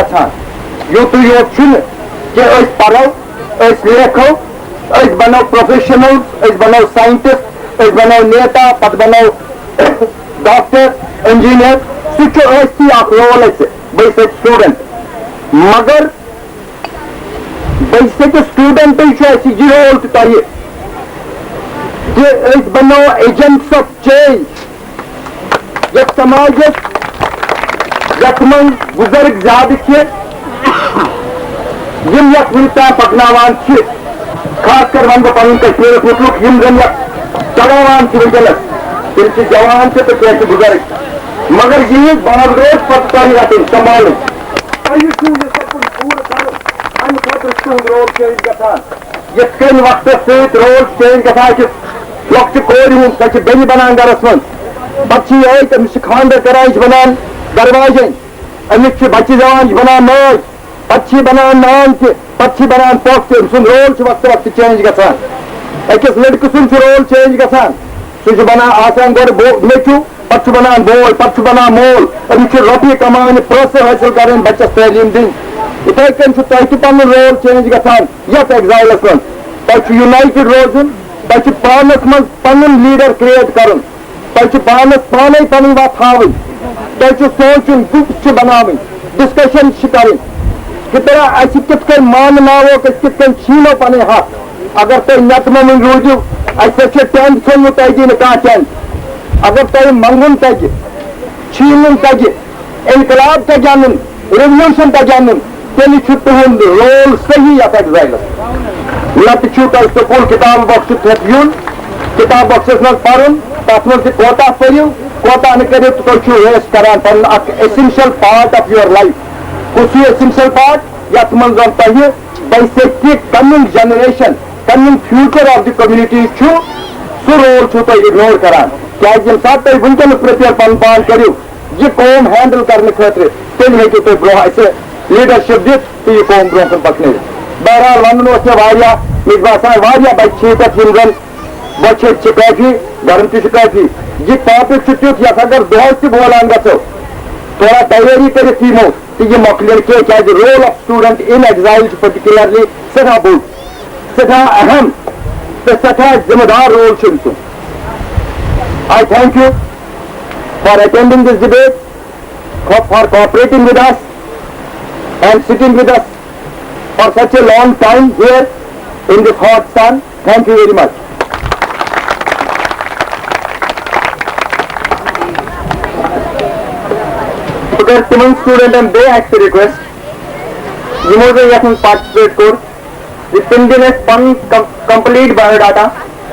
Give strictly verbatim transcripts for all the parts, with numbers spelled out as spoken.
گژھان۔ یوتُے یوت چھُنہٕ کہِ أسۍ پرو، أسۍ لیکھو، أسۍ بنو پروفیشنل، أسۍ بنو ساینٹسٹ، أسۍ بنو نیتا، پتہٕ بنو ڈاکٹر، انجینئر۔ سُہ چھُ ٲستی اکھ رول اَسہِ، بہٕ چھُس اَتہِ سٹوڈنٹ۔ مگر بہٕ چھُس اَتہِ سٹوڈنٹٕے، چھُ اَسہِ یہِ رول تہِ تۄہہِ کہِ أسۍ بنو agents of change۔ یتھ سماجس، یتھ منٛز بزرگ زیادٕ چھِ، یِم یتھ وُنیُک تام پکناوان چھِ، خاص کر ونہٕ بہٕ پنُن کشمیرس متعلق، یِم زن یتھ چلاوان چھِ وٕنکیٚنس، تِم چھِ جوان تہِ تہٕ کینٛہہ چھِ بزرگ، مگر یِہنٛز باغ روز پتہٕ تۄہہِ رٹٕنۍ، سنبھالٕنۍ۔ تۄہہِ چھُو یہِ سب کچھ پوٗرٕ کرُن، امہِ خٲطرٕ چھُ تُہُنٛد رول چینج گژھان۔ یِتھ کٔنۍ وقتس سۭتۍ رول چینج گژھان أکِس لۄکچہِ کورِ ہُنٛد، سۄ چھِ بیٚنہِ بنان گرس منٛز، پتہٕ چھِ یِہوٚے، أمِس چھِ خانٛدر کران، یہِ چھِ بنان دروازے، أمِس چھِ بچہِ زٮ۪وان، یہِ چھِ بنان مٲج، پتہٕ چھِ یہِ بنان نانۍ تہِ، پتہٕ چھِ یہِ بنان پۄپھ تہِ۔ أمۍ سُنٛد رول چھُ وقتہٕ وقتہٕ چینج گژھان۔ أکِس لڑکہٕ سُنٛد چھُ رول چینج گژھان، سُہ چھُ بنان آسان گۄڈٕ بو-، نیٚچوٗ، پتہٕ چھُ بنان بوے، پتہٕ چھُ بنان مول۔ أمِس چھِ رۄپیہِ کماونہِ، پونٛسہٕ حٲصِل کرٕنۍ، بچس تعلیٖم دِنۍ۔ یِتھے کٔنۍ چھُ تۄہہِ تہِ پنُن رول چینج گژھان یتھ ایگزایلس منٛز۔ تۄہہِ چھُ یونایٹڈ روزُن، تۄہہِ چھُ پانس منٛز پنُن لیڈر کریٹ کرُن، تۄہہِ چھُ پانس پانے پنٕنۍ وتھ ہاوٕنۍ، تۄہہِ چھُ سونچُن، گروپس چھِ بناوٕنۍ، ڈسکشن چھِ کرٕنۍ، کہِ ترا اسہِ کِتھ کٔنۍ مانناووکھ، أسۍ کِتھ کٔنۍ چھینو پنٕنۍ حق۔ اگر تُہۍ نیٚتہٕ مۄمٕنۍ روٗزِو، اسہِ سۭتۍ چھِ ٹینٹ ژھیوٚنمُت، تۄہہِ دِیہِ نہٕ کانٛہہ ٹینٹ۔ اگر تۄہہِ منٛگُن تگہِ، چھینُن تگہِ، انقلاب تگہِ انُن، ریولوشن تگہِ انُن، تیٚلہِ چھُ تُہُنٛد رول صحیح یتھ ایگزایلس۔ نتہٕ چھُو تۄہہِ سکوٗل کتابہٕ بۄکسہٕ ہیٚتھ یُن، کتاب بۄکسس منٛز پرُن، تتھ منٛز تہِ کوتاہ پٔرِو، کوتاہ نہٕ کٔرِو، تہٕ تُہۍ چھِو ویسٹ کران پنُن اکھ essential part of your life۔ کُس ہیوٗ essential part؟ یتھ منٛز زن تۄہہِ basic coming generation، coming future of the community چھُ، سُہ رول چھُو تُہۍ اگنور کران۔ کیازِ ییٚمہِ ساتہٕ تُہۍ وٕنکیٚنس پریپیئر پنُن پان کٔرِو یہِ قوم ہینڈل کرنہٕ خٲطرٕ، تیٚلہِ ہیٚکِو تُہۍ برونٛہہ اسہِ لیڈرشپ دِتھ تہٕ یہِ قوم برونٛہہ کُن پکنٲوِتھ۔ بہرحال، ونُن اوس مےٚ واریاہ، مےٚ چھُ باسان واریاہ بچہِ چھِ ییٚتٮ۪تھ یِم زن بۄچھِ ہیٚتۍ چھِ کٲفی، گرم تہِ چھُ کٲفی۔ یہِ ٹاپک چھُ تیُتھ یتھ اگر دۄہس تہِ بولان گژھو، تھوڑا تیٲری کٔرِتھ یِمو، تہٕ یہِ مۄکلہِ نہٕ کینٛہہ، کیازِ role of student in exile چھُ particularly سٮ۪ٹھاہ بوٚڑ، سٮ۪ٹھاہ اہم تہٕ سٮ۪ٹھاہ ذمہٕ دار رول چھُ أمۍ سُنٛد۔ I thank you for attending this debate, for, for cooperating with us and sitting with us for such a long time here in this hot sun. Thank you very much. بہٕ کَرٕ تِمَن سٹوٗڈنٛٹَن بیٚیہِ اَکہِ پھِرِ request, یِمو زَن یَتھ منٛز پارٹِسِپیٹ کوٚر، زِ تِم دِن اَسہِ پَنُن کم-، کمپلیٖٹ بایوڈاٹا،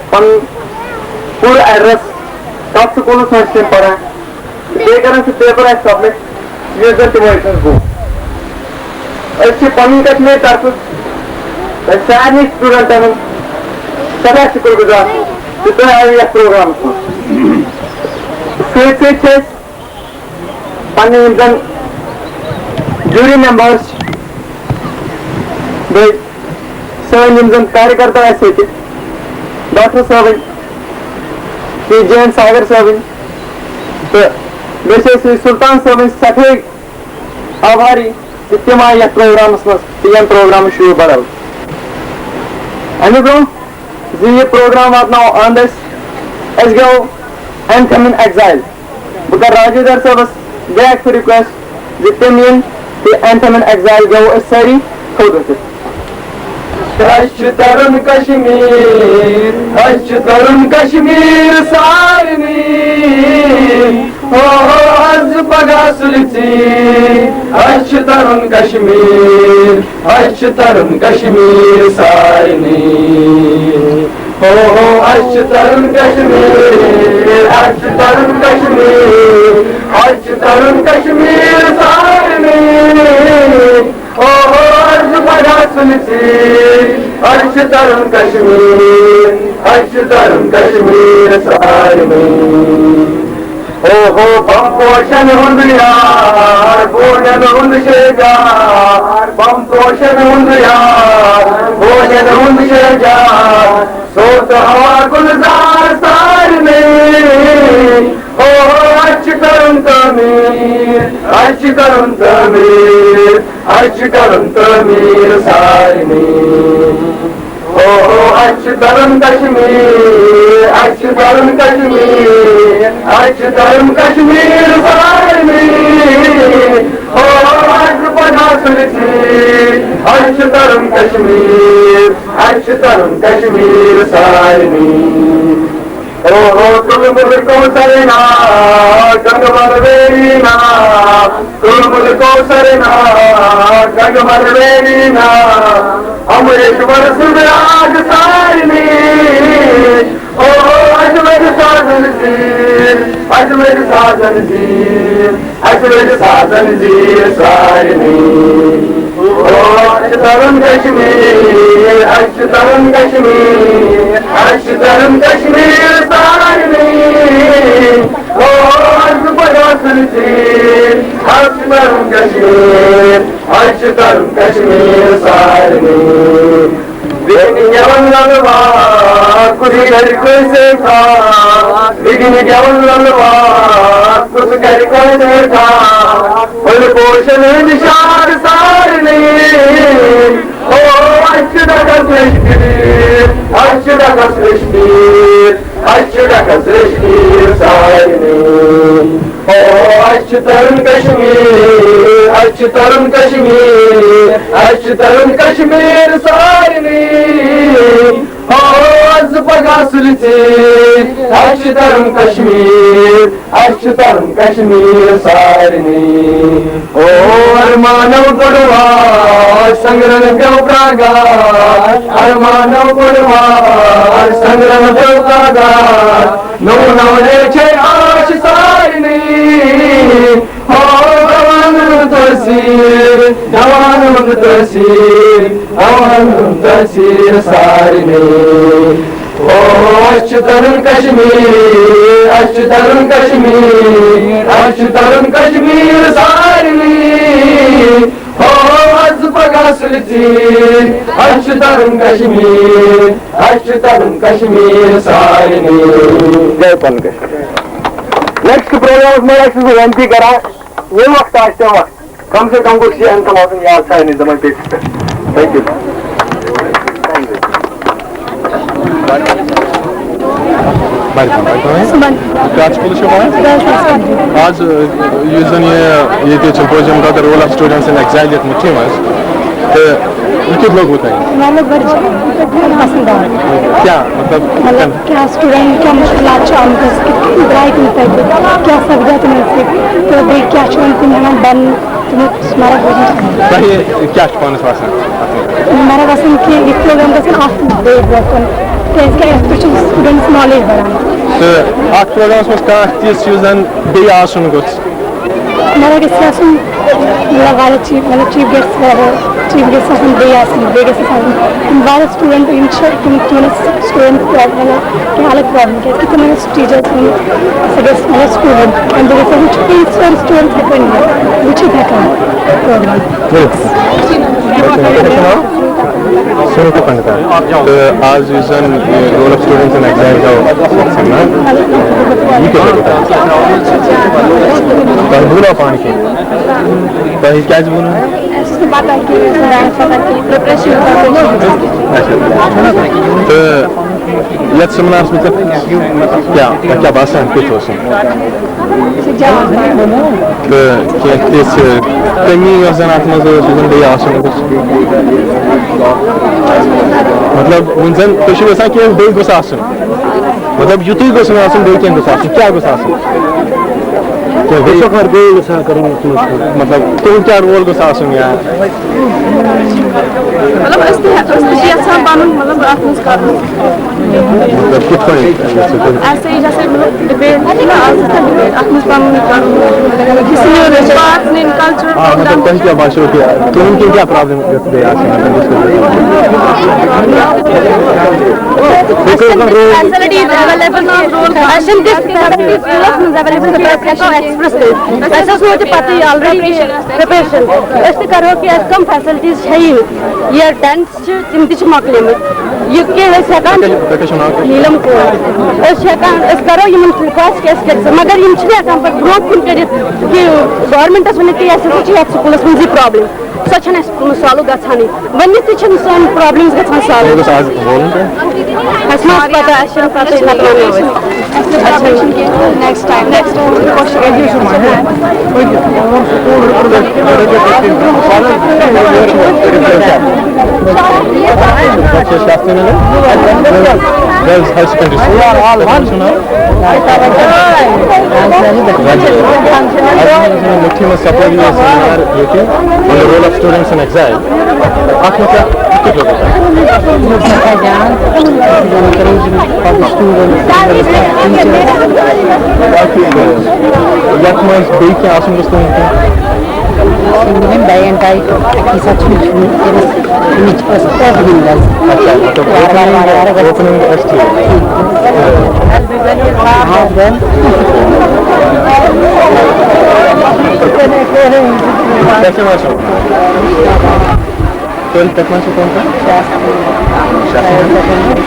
پَنُن پوٗرٕ ایڈریس، کَتھ سکوٗلَس منٛز چھِ تِم پَران، تہٕ بیٚیہِ کَرَن سُہ پیپَر اَسہِ سبمِٹ، یُس زَن تِمو أسۍ منٛز گوٚو۔ أسۍ چھِ پَنٕنۍ کَشمیٖر طرفہٕ تۄہہِ سارنٕے سٹوٗڈنٛٹَن ہُنٛد سٮ۪ٹھاہ شُکُر گُزار زِ تُہۍ آیِو یَتھ پروگرامَس منٛز۔ سۭتۍ سۭتۍ چھِ أسۍ پنٕنۍ یِم زن جوٗری ممبٲرٕس چھِ، بیٚیہِ سٲنۍ یِم زن کارِکرتا ٲسۍ ییٚتہِ، ڈاکٹر صٲبٕنۍ، شری جین ساگر صٲبٕنۍ، تہٕ بیٚیہِ چھِ أسۍ سُلطان صٲبٕنۍ سٮ۪ٹھاہٕے آبھاری زِ تِم آیہِ یتھ پروگرامس منٛز تہٕ ییٚمہِ پروگرامٕچ شوٗب بدل۔ اَمہِ برٛونٛہہ زِ یہِ پروگرام واتناوو اَنٛد أسۍ، أسۍ گٮ۪وو Anthem in Exile۔ بہٕ کرٕ راجیندر صٲبس بیٚیہِ اکہِ پھِرِ ریکویسٹ زِ تِم یِن تہٕ Anthem in Exile گٮ۪وو أسۍ سٲری تھوٚد ؤتھِتھ۔ اَسہِ چھُ تَرُن کشمیٖر، اَسہِ چھُ تَرُن کشمیٖر سارنٕے۔ ہو ہو، آز پگاہ سُلہِ ژیٖرۍ، اَسہِ چھُ تَرُن کشمیٖر، اَسہِ چھُ تَرُن کشمیٖر سارنٕے۔ ہو ہو، اَسہِ چھُ تَرُن کشمیٖر، اَسہِ چھُ تَرُن کشمیٖر، اَسہِ چھُ تَرُن کشمیٖر سارنٕے۔ او ہو، عرض پگاہ سُلہِ ژیٖرۍ، اَسہِ چھُ تَرُن کشمیٖر، اَسہِ چھُ تَرُن کشمیٖر سارنٕے۔ او ہو، بم پوشن ہُنٛد یار، بونٮ۪ن ہُنٛد شیجار، بم پوشن ہُنٛد یار، بونٮ۪ن ہُنٛد شیجار، سوز تہٕ ہوا گُلزار سارنٕے۔ او ہو، اَسہِ چھُ کَرُن تعمیٖر، اَسہِ چھُ کَرُن تعمیٖر۔ اَسہِ چھِ کَرُن تعمیٖر سارنٕے۔ او ہو، اَسہِ چھِ تَرُن کشمیٖر، اَسہِ چھِ تَرُن کشمیٖر، اَسہِ چھِ تَرُن کشمیٖر سارنٕے۔ او ہو، اَسہِ پَگاہ سُلہِ ژیٖرۍ، اَسہِ چھِ تَرُن کشمیٖر، اَسہِ چھِ تَرُن کشمیٖر سارنٕے۔ او ہو، تُلمُل کوثر نا، گنگبل ویری نا، تُلمُل کوثر نا، گنگبل ویری نا، امریشور سُنٛد راج سارنٕے۔ او ہو، اجمیر سازن زیٖر، اجمیر سازن زیٖر، اجمیر سازن زیٖر سارنٕے۔ او، اَسہِ چھِ تَرُن کشمیٖر، اَسہِ چھِ تَرُن کشمیٖر، اَسہِ چھِ تَرُن کشمیٖر سارنٕے۔ او، اَسہِ چھِ پَگاہ سُلہِ ژیٖرۍ، اَسہِ چھِ تَرُن کشمیٖر، اَسہِ چھِ تَرُن کشمیٖر سارنٕے۔ بیٚیہِ گٮ۪وَن لَلہٕ وار، کُس کَرِ کٲنٛسہِ خاص؟ بیٚیہِ گٮ۪وَن لَلہٕ وار، کُس کَرِ کٲنٛسہِ خاص؟ پھٔلۍ پوشن ہٕنٛدۍ شار سارنٕے۔ او، اَسہِ چھِ ڈَکَس لٔشکرِ، اَسہِ چھِ ڈَکَس لٔشکرِ، اَسہِ چھِ ڈَکَس لٔشکرِ سارنٕے۔ او، اَسہِ چھِ تَرُن کشمیٖر، اَسہِ چھِ تَرُن کشمیٖر، اَسہِ چھِ تَرُن کشمیٖر سارنٕے۔ او، آز پگاہ سُلہِ ژیٖرۍ، اَسہِ چھِ تَرُن کشمیٖر، اَسہِ چھِ تَرُن کشمیٖر سارنٕے۔ او، ارمانو گۄڈٕ واش، سنگرن پیوٚو پرٛاگاش، ارمانو گۄڈٕ واش، سنگرن پیوٚو پرٛاگاش۔ نوٚو نوٚو چھے آش سارنٕے۔ ہو، دَوہَن ہُنٛد تٲثیٖر، دَوہَن ہُنٛد تٲثیٖر، دَوہَن ہُنٛد تٲثیٖر سارنٕے۔ ہو، اَسہِ چھُ تَرُن کشمیٖر، اَسہِ چھُ تَرُن کشمیٖر، اَسہِ چھُ تَرُن کشمیٖر سارنٕے۔ ہو، آز پگاہ سُلہِ ژیٖرۍ، اَسہِ چھُ تَرُن کشمیٖر، اَسہِ چھُ تَرُن کشمیٖر سارنٕے۔ جے پنکج۔ نیکسٹ پروگرامس منٛز آسہِ سُہ وۄنۍ تہِ کران، ییٚمہِ وقتہٕ آسہِ تَمہِ وقتہٕ۔ کم سے کم گوٚژھ یہِ anthem آسُن یاد سارنٕے زبان پیٹھِس پٮ۪ٹھ۔ Thank you۔ صُبحن۔ کَتھ سکوٗلَس چھِو پَران؟ Girls High School۔ آز، یُس زَن یہِ، ییٚتہِ symposium got the role of students in exile یَتھ مُٹھی منٛز، تہٕ یہِ کیُتھ لوٚگوُ تۄہہِ؟ مےٚ لوٚگ واریاہ پَسنٛد آمُت۔ کیٛاہ مطلب؟ مطلب، کیٛاہ student، کیٛاہ مُشکِلات چھِ آمٕتۍ اَسہِ، کِتھ کٔنۍ درٛاے تِم تَتہِ، کیٛاہ سَپدیو تِمَن سۭتۍ، تہٕ بیٚیہِ کیٛاہ چھُ وۄنۍ تِم ہٮ۪وان بَنُن، تِمو سُہ مَرَکھ بوٗزمُت۔ تۄہہِ کیٛاہ چھُ پانَس باسان؟ مَرَکھ باسان کہِ یہِ program گژھن اَکھ بیٚیہِ برونٛہہ کُن، کیٛازِکہِ اَسہِ تہِ چھُ students knowledge بَڑان۔ تہٕ اَتھ پروگرامَس منٛز کانٛہہ تِژھ یُس زَن بیٚیہِ آسُن گوٚژھ؟ مطلب، گژھِ آسُن، مطلب، واریاہ چیٖف، مطلب، چیٖف گیسٹ، چیٖف گیسٹ آسُن، بیٚیہِ آسُن، بیٚیہِ گژھِ آسُن واریاہ student یِم چھِ، تِم students، student، مطلب، کینٛہہ الگ پرابلم، کیٛازِکہِ تِمن ٲسۍ teachers یِم سۄ گژھِ، مطلب، student، اَمہِ دۄہ گژھِ آسُن چیٖف سٲری students ہٮ۪کن یِتھ، وٕچھِتھ ہٮ۪کن program۔ سُنو تو پنڈتا۔ تہٕ آز یُس زَن، یہِ، role of students in exile گوٚو سَمنان، یہِ کیٛاہ لوٚگوُ تۄہہِ؟ تۄہہِ بوٗزوا پانہٕ کینٛہہ؟ تۄہہِ کیٛازِ ووٚنوُ؟ اَسہِ اوس نہٕ پَتہ کینٛہہ، اَسہِ اوس نہٕ پَتہ کینٛہہ، preparation ٲس آسان۔ اچھا۔ تہٕ یَتھ سیمنارَس مُتعلِق کیٛاہ، تۄہہِ کیٛاہ باسان، کیُتھ اوس یہِ؟ تہٕ کینٛہہ تِژھ کٔمی یۄس زَن اَتھ منٛز ٲس، یُس زَن بیٚیہِ آسُن گوٚژھ۔ مطلب، وۄنۍ زَن تُہۍ چھِو یَژھان کینٛہہ بیٚیہِ گوٚژھ آسُن۔ مطلب، یُتُے گوٚژھ نہٕ آسُن، بیٚیہِ کینٛہہ گوٚژھ آسُن۔ کیٛاہ گوٚژھ آسُن؟ کینٛہہ بیٚیہِ؟ سفر بیٚیہِ گژھان کَرُن یَتھ منٛز۔ مطلب، تُہُنٛد کیٛاہ role گوٚژھ آسُن یا؟ مطلب، أسۍ تہِ، أسۍ تہِ چھِ یَژھان پَنُن، مطلب، اَتھ منٛز کَرُن۔ مطلب، کِتھ پٲٹھۍ؟ ایسے ہی جیسے، مطلب، debate چھِ نہ آز، أسۍ تہِ debate، اَتھ منٛز پَنُن یہِ کَرُن۔ یہِ سٲنۍ part نِنۍ cultural آ، مطلب، program۔ تۄہہِ کیٛاہ باسیو کہِ تُہُنٛد کِنۍ کیٛاہ problem گٔژھ بیٚیہِ آسٕنۍ؟ مطلب، یُس تۄہہِ facilities available، اَسہِ چھِنہٕ تِژھ facilities سکوٗلَس منٛز available کہِ أسۍ ہٮ۪کو express کٔرِتھ۔ اَسہِ ٲس نہٕ تہِ پَتہٕے already preparation۔ أسۍ تہِ کَرو کہِ اَسہِ کَم facilities چھےٚ یہِ year ten چھِ، تِم تہِ چھِ مۄکلیمٕتۍ۔ یہِ کینٛہہ أسۍ ہٮ۪کان، تۄہہِ کیٛاہ، تۄہہِ کیٛاہ چھُو ناو؟ نیٖلم کور۔ أسۍ چھِ ہٮ۪کان، أسۍ کَرو یِمَن request کہِ اَسہِ گژھِ، مگر یِم چھِنہٕ ہٮ۪کان پَتہٕ برونٛہہ کُن کٔرِتھ کہِ governmentس ؤنِتھ کہِ اَسہِ ہَسا چھِ یَتھ سکوٗلَس منٛز یہِ problem۔ سۄ چھَنہٕ اَسہِ سالو گژھانٕے۔ ؤنِتھ تہِ چھِنہٕ سٲنۍ پرابلمز گژھان سالو۔ تۄہہِ گوٚژھ آز بولُن تہِ۔ اَسہِ ما چھِ پَتہ، اَسہِ چھَنہٕ پَتہ، یہِ ہٮ۪کو نہٕ ؤنِتھ۔ اَچھا، next time, next time. Girls High Secondary School. مٹھی منٛز سپوز یہِ سیمینار ییٚتہِ on the role of students in exile. اَتھ منٛز کیٛاہ، یہِ کیٛاہ چھُ؟ یَتھ منٛز بیٚیہِ کینٛہہ آسُن گوٚژھ تُہُنٛد کینٛہہ؟ بَیَن ٹایپ، اَکی ساتہٕ چھُنہٕ تٔمِس، تٔمِس چھِ أسۍ اوپنِنٛگ حظ۔ اچھا، مطلب وارٕ وارٕ، وارٕ وارٕ گژھِ۔ اوپنِنٛگ آسہِ ٹھیٖک۔ ہاں، دِن۔ تۄہہِ کیٛاہ باسیو؟ تُہۍ کَتہِ منٛز چھِو پَران؟ Shah school.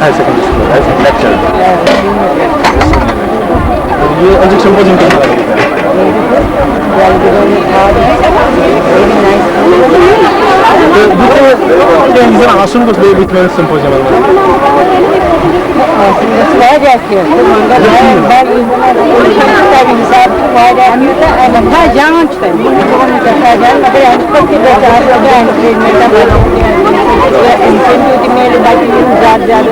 Higher secondary school, as a lecturer. یہِ أزیُک سمپوزیم کیٛاہ چھُ لگان؟ تہٕ بہٕ تہِ، یِم زَن آسُن گوٚژھ بیٚیہِ بٕتھِ میٛٲنِس سمپوزیمَن منٛز۔ واریاہ کینٛہہ، تہٕ مگر تَمہِ حساب چھُ واریاہ، یوٗتاہ اَسہِ نہ جان چھُ تَمہِ، مگر اَمہِ کھۄتہٕ تہِ گژھِ آسُن اَمہِ سۭتۍ تہِ میلہِ بَچَن ہُنٛد زیادٕ زیادٕ۔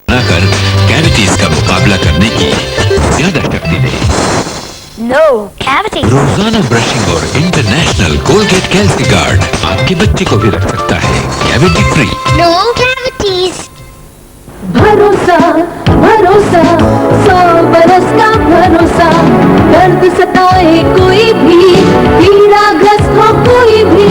बनाकर कैविटीज का मुकाबला करने की ज्यादा शक्ति दे। No cavity. रोजाना ब्रशिंग और इंटरनेशनल कोलगेट कैल्सी गार्ड आपके बच्चे को भी रख सकता है कैविटी फ्री। No cavities. भरोसा भरोसा सौ बरस का भरोसा। दर्द सताए कोई भी, पीड़ाग्रस्त हो कोई भी,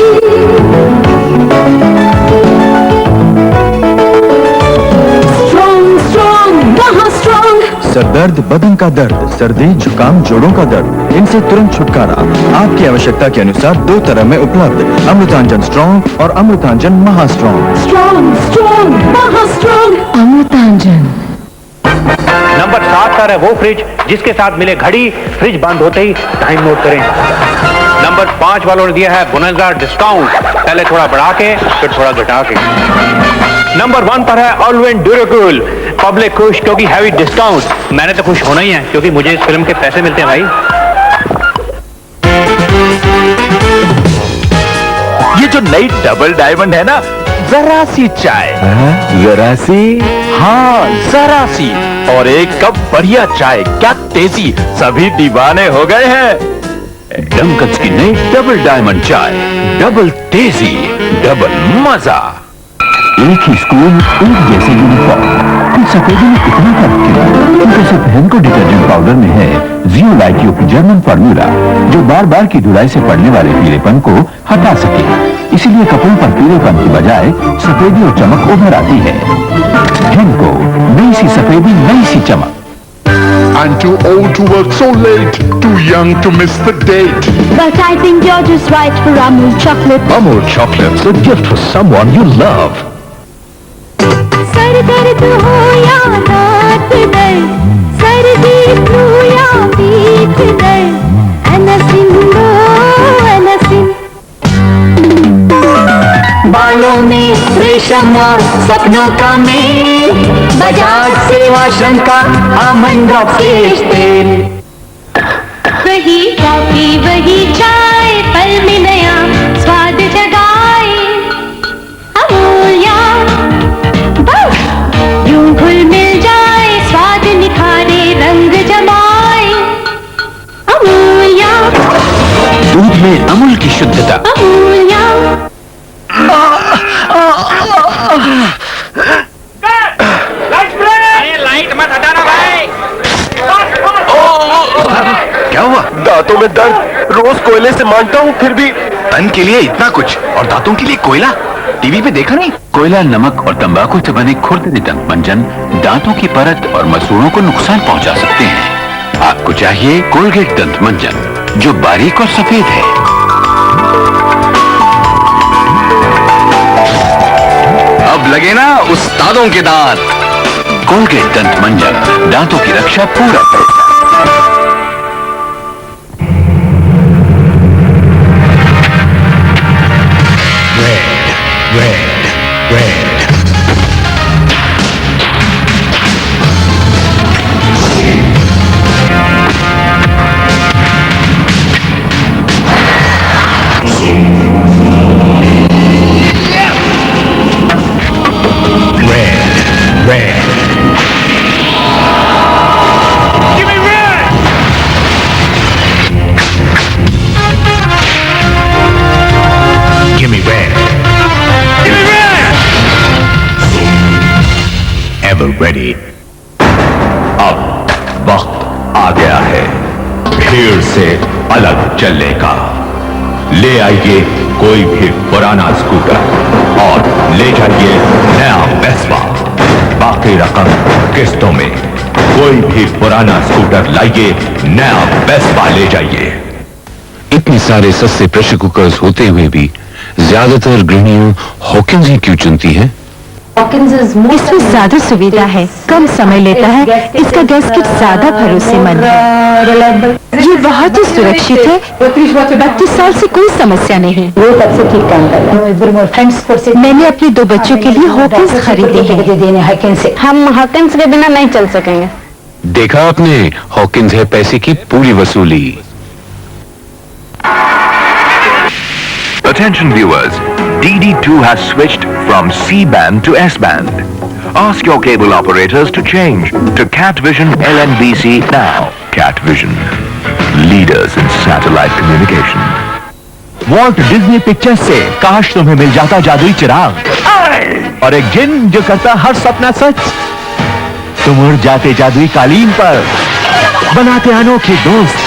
स्ट्रॉन्ग स्ट्रॉन्ग महा स्ट्रॉन्ग। सर दर्द, बदन का दर्द, सर्दी, जुकाम, जोड़ों का दर्द, इनसे तुरंत छुटकारा। आपकी आवश्यकता के अनुसार दो तरह में उपलब्ध, अमृतांजन स्ट्रॉन्ग और अमृतांजन महा स्ट्रॉन्ग। स्ट्रॉन्ग स्ट्रॉन्ग महा स्ट्रॉन्ग। अमृतांजन। नंबर सात पर है वो फ्रिज जिसके साथ मिले घड़ी, फ्रिज बंद होते ही टाइम नोट करें। नंबर पाँच वालों ने दिया है बोनंजा डिस्काउंट, पहले थोड़ा बढ़ा के फिर थोड़ा घटा के। नंबर वन पर है ऑलविन ड्यूराकूल, पब्लिक खुश क्योंकि हैवी डिस्काउंट। मैंने तो खुश होना ही है क्योंकि मुझे इस फिल्म के पैसे मिलते हैं भाई। ये जो नई डबल डायमंड है ना, जरा सी चाय। जरा सी? हाँ, जरा सी। और एक कप बढ़िया चाय, क्या तेजी, सभी दीवाने हो गए हैं। डंकच की नई डबल डायमंड चाय, डबल तेजी, डबल मजा। एक ही स्कूल, एक जैसे यूनिफॉर्म। कुछ सफेदी में इतना फर्क क्यों? क्योंकि सिर्फ हेंको डिटर्जेंट पाउडर में है जियोलाइट युक्त जर्मन फॉर्मूला, जो बार बार की धुलाई से पड़ने वाले पीलेपन को हटा सके। इसीलिए कपड़ों पर पीलेपन की बजाय सफेदी और चमक उभर आती है। हेंको, नई सी सफेदी, नई सी चमक। And too old to work so late, too young to miss the date. But I think you're just right for Amul chocolate. Amul chocolate, the gift for someone you love. سر درد ہو یا دانت درد، سردی فلو یا پیٹھ درد، onset لو onset. بالوں میں ریشم اور سپنوں کا میل، بجاج سیوا شنکر آمنڈ ڈراپ فیش تیل۔ وہی کافی، وہی چائے، پل میں نیا سواد جگائے۔ امولیا، بس یوں گھل مل جائے، سواد نکھارے، رنگ جمائے۔ امولیا، दूध में अमूल की शुद्धता। امولیا۔ अरे लाइट मत हटाना भाई। क्या हुआ? दांतों में दर्द, रोज कोयले से मांजता हूँ, फिर भी। तन के लिए इतना कुछ और दांतों के लिए कोयला? टीवी पे देखा नहीं? कोयला, नमक और तंबाकू से बने खुरदरे दंत मंजन दांतों की परत और मसूड़ों को नुकसान पहुंचा सकते हैं। आपको चाहिए कोलगेट दंत मंजन, जो बारीक और सफेद है। लगे ना उस्तादों के दांत। कोलगेट दंत मंजन, दांतों की रक्षा पूरा करो। Red, red, red. Red, red. Give me red! Give me red. Give me red! Ever ready. अब वक्त आ गया है फिर से अलग चलने का। ले आइए कोई भी पुराना स्कूटर और ले जाइए नया वेस्पा। बाकी रकम किस्तों में। कोई भी पुराना स्कूटर लाइए, नया वेस्पा ले जाइए। इतने सारे सस्ते प्रेशर कुकर्स होते हुए भी ज्यादातर गृहिणियां हॉकिंस ही क्यों चुनती हैं? इसमें ज्यादा सुविधा है, कम समय लेता है, इसका गैस्केट ज्यादा भरोसेमंद है। ये बहुत ही सुरक्षित है। बत्तीस साल से कोई समस्या नहीं। वो तब से ठीक काम कर रहा है। मैंने अपने दो बच्चों के लिए हॉकिंस खरीदे हैं। हम हॉकिंस के बिना नहीं चल सकेंगे। देखा आपने, हॉकिंस है पैसे की पूरी वसूली। Attention viewers, D D two has switched from C band to S band. Ask your cable operators to change to Cat Vision L N B C now. Cat Vision, leaders in satellite communication. Walt Disney pictures से काश तुम्हें मिल जाता जादुई चिराग और एक जिन जो करता हर सपना सच। तुम उड़ जाते जादुई कालीन पर, बनाते अनोखे दोस्त।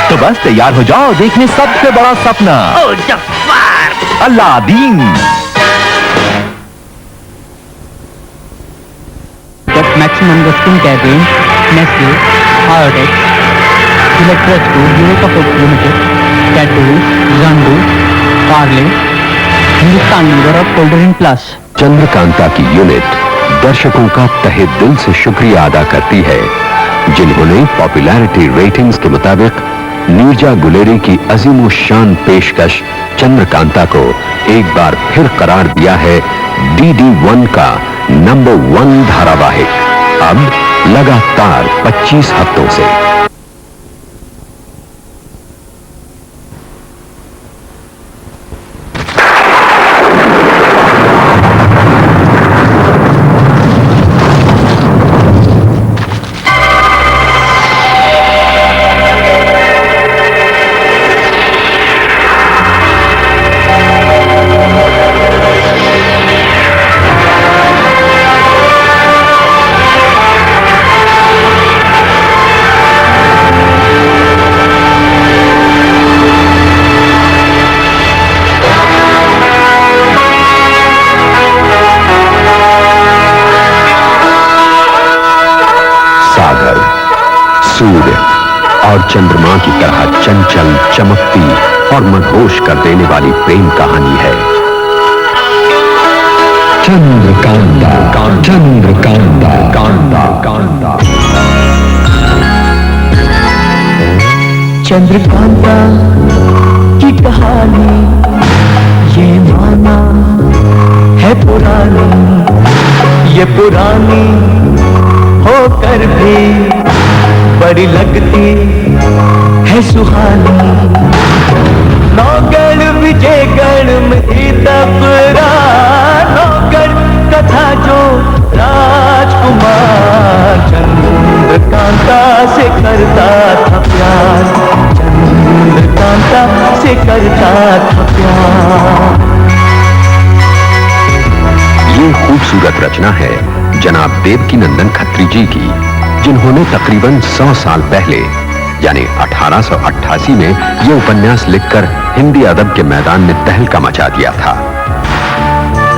तो बस तैयार हो जाओ देखने सबसे बड़ा सपना। Aladdin. Get maximum the skincare range, Nestle, Iodex, Electra School, Eureka Foods Limited, Cadbury, Zandu, Parle, Hindustan Lever और Cold Drink Plus। चंद्रकांता की यूनिट दर्शकों का तहे दिल से शुक्रिया अदा करती है, जिन्होंने पॉपुलैरिटी रेटिंग्स के मुताबिक नीरजा गुलेरी की अजीम शान पेशकश चंद्रकांता को एक बार फिर करार दिया है डीडी वन का नंबर वन धारावाहिक। अब लगातार पच्चीस हफ्तों से। सागर, सूर्य और चंद्रमा की तरह चंचल, चमकती और मदहोश कर देने वाली प्रेम कहानी है चंद्रकांता। चंद्रकांता, कांता, कांता। चंद्रकांता की कहानी, ये माना है पुरानी, ये पुरानी होकर भी बड़ी लगती है सुहानी। नौगढ़ विजयगढ़ में ही तपरा, नौगढ़ कथा जो राजकुमार चंद्रकांता से करता था प्यार, चंद्रकांता से करता था प्यार। ये खूबसूरत रचना है जनाब देवकी नंदन खत्री जी की, जिन्होंने तकरीबन सौ साल पहले यानी अठारह सौ अट्ठासी में ये उपन्यास लिखकर हिंदी अदब के मैदान में तहलका मचा दिया था।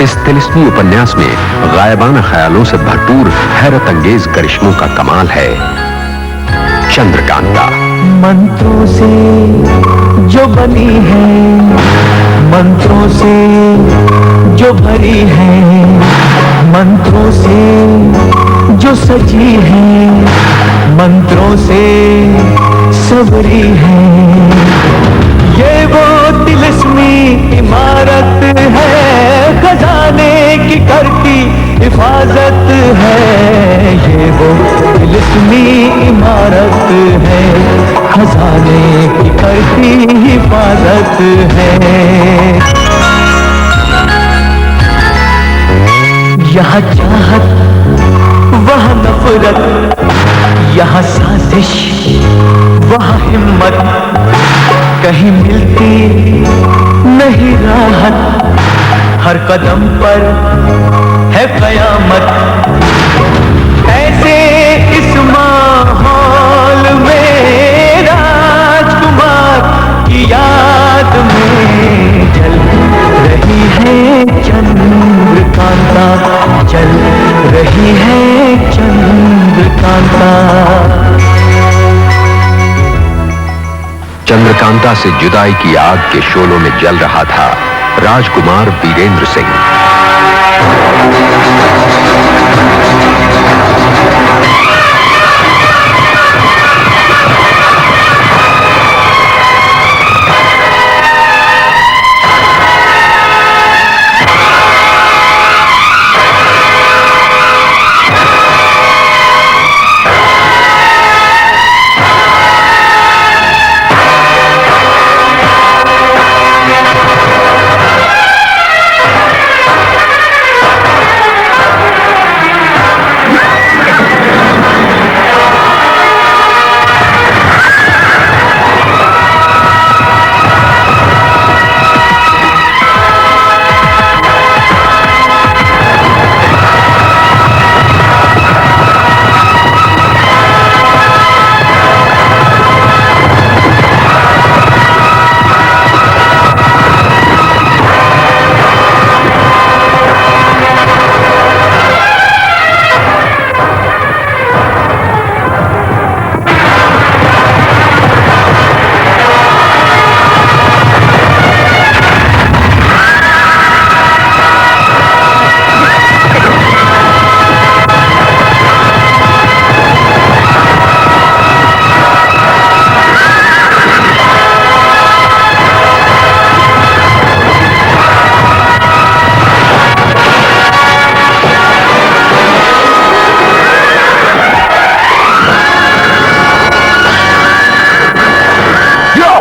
इस तिलिस्मी उपन्यास में गायबाना ख्यालों से भरपूर हैरत अंगेज करिश्मों का कमाल है। चंद्रकांता। मंत्रों से जो बनी है, मंत्रों से जो भरी है, सजी है, मंत्रों से सवरी है। ये वो तिलिस्मी इमारत है, खजाने की करती हिफाजत है। ये वो तिलिस्मी इमारत है, खजाने की करती हिफाजत है। यहाँ चाहत, वहाँ नफरत, यहाँ साजिश, वहाँ हिम्मत, कहीं मिलती नहीं राहत। हर कदम पर है कयामत। ऐसे इस माहौल में राजकुमार की याद में जल रही है चंद्रकांता, जल रही है चंद्रकांता। चंद्रकांता से जुदाई की आग के शोलों में जल रहा था राजकुमार वीरेंद्र सिंह।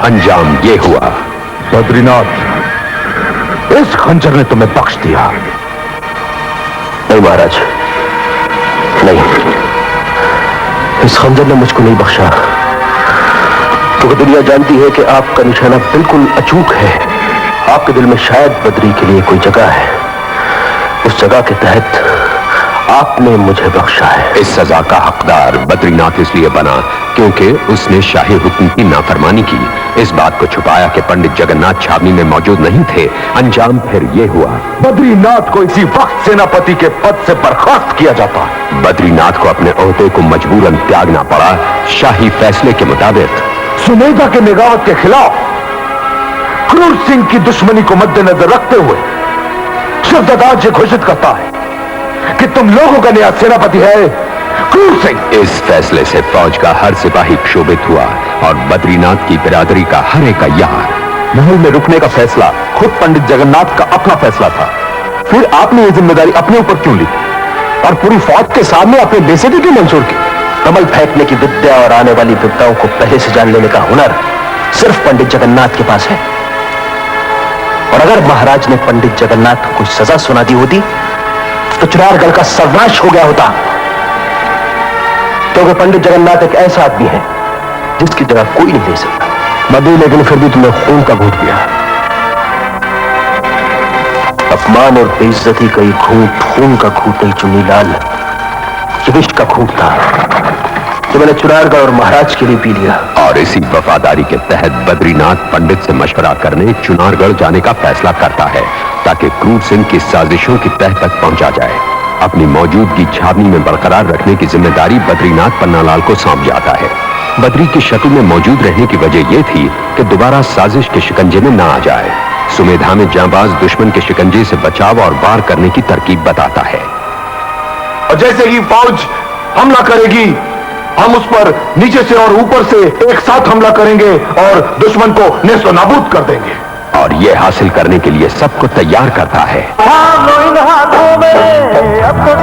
अंजाम ये हुआ। बद्रीनाथ, इस खंजर ने तुम्हें बख्श दिया। नहीं महाराज, नहीं, इस खंजर ने मुझको नहीं बख्शा, क्योंकि दुनिया जानती है कि आपका निशाना बिल्कुल अचूक है। आपके दिल में शायद बद्री के लिए कोई जगह है। उस जगह के तहत आपने मुझे बख्शा है। इस सजा का हकदार बद्रीनाथ इसलिए बना क्योंकि उसने शाही हुक्म की नाफरमानी की। इस बात को छुपाया कि पंडित जगन्नाथ छावनी में मौजूद नहीं थे। अंजाम फिर ये हुआ। बद्रीनाथ को इसी वक्त सेनापति के पद से बर्खास्त किया जाता है। बद्रीनाथ को अपने ओहदे को मजबूरन त्यागना पड़ा। शाही फैसले के मुताबिक सुमेधा के बगावत के खिलाफ क्रूर सिंह की दुश्मनी को मद्देनजर रखते हुए शिवदत्त आज ये घोषित करता है कि तुम लोगों का नया सेनापति है क्रूर सिंह। इस फैसले से फौज का हर सिपाही क्षोभित हुआ और बद्रीनाथ की बिरादरी का हर एक अय्यार। महल में रुकने का फैसला खुद पंडित जगन्नाथ का अपना फैसला था, फिर आपने ये जिम्मेदारी अपने ऊपर क्यों ली और पूरी फौज के सामने अपनी बेइज्जती क्यों मंजूर की? कमल फेंकने की विद्या और आने वाली विपदाओं को पहले से जान लेने का हुनर सिर्फ पंडित जगन्नाथ के पास है। और अगर महाराज ने पंडित जगन्नाथ को कोई सजा सुना दी होती तो चिनारगढ़ का सर्वनाश हो गया होता, क्योंकि पंडित जगन्नाथ एक ऐसा आदमी है जिसकी जगह कोई नहीं ले सकता। मधु, लेकिन फिर भी तुमने खून का घूंट पिया। अपमान और बेइज्जती का ये घूंट खून का घूंट नहीं चुन्नीलाल, ये विष का घूंट था जो मैंने चिनारगढ़ और महाराज के लिए पी लिया। और इसी वफादारी के तहत बद्रीनाथ पंडित से मशवरा करने चिनारगढ़ जाने का फैसला करता है ताकि क्रूर सिंह की साजिशों की तह तक पहुंचा जाए। अपनी मौजूदगी छावनी में बरकरार रखने की जिम्मेदारी बद्रीनाथ पन्नालाल को सौंप जाता है। बद्री की शक्ल में मौजूद रहने की वजह यह थी कि दोबारा साजिश के शिकंजे में ना आ जाए। सुमेधा में जांबाज दुश्मन के शिकंजे से बचाव और वार करने की तरकीब बताता है। और जैसे ही फौज हमला करेगी, हम उस पर नीचे से और ऊपर से एक साथ हमला करेंगे और दुश्मन को नेस्तो नाबूद कर देंगे। और ये हासिल करने के लिए सबको तैयार करता है। थाम लो इन हाथों में अब तो